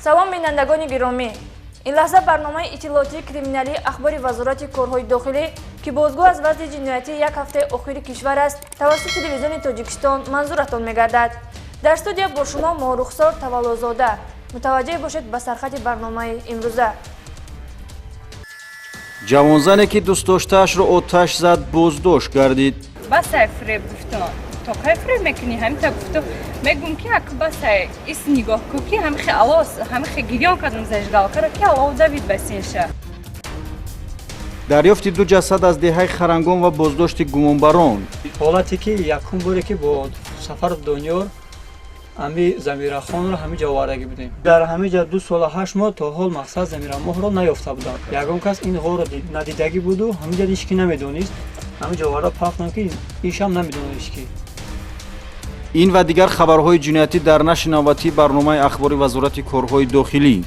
Салом, бинандагони гиромӣ! Ин лаҳза барномаи иттилоотии криминалии «Ахбори Вазорати корҳои дохилӣ», ки бозгӯ аз вазъи ҷиноятии як ҳафтаи охири кишвар аст, тавассути Телевизиони Тоҷикистон манзуратон мегардад. Дар студия бо шумо Моҳрухсор Таваллозода. Мутаваҷҷеҳ бошед ба сархати барномаи имрӯза. Ҷавонзане, ки дӯстдоштаашро оташ зад, боздошт гардид. Басай фиреб, гуфтам, то кай фиреб мекунӣ? Ҳамита гуфтам, мегум, ки ак басай ис, нигоҳ ку, ки ҳамихе алос, ҳамихе гирён кардам, зажигалка ра, ки алов давид ба синша. Дарёфти ду ҷасад аз деҳаи Харангон ва боздошти гумонбарон. Ҳолате ки якум боре, ки бо Сафаров Дониёр ҳами Замирахонро ҳамин ҷо овардагӣ будем, дар ҳамин ҷо 2 сола 8 моҳ то ҳол мақсад Замирамоҳро наёфта будам. Ягон кас ин ғорро надидагӣ буду ҳамин ҷо ҳеч ки намедонист. Ҳамин ҷо оварда пафтам, ки ишам намедонист ҳеч ки. Ин ва дигар хабарҳои ҷиноятӣ дар нашри навбатии барномаи «Ахбори Вазорати корҳои дохилӣ».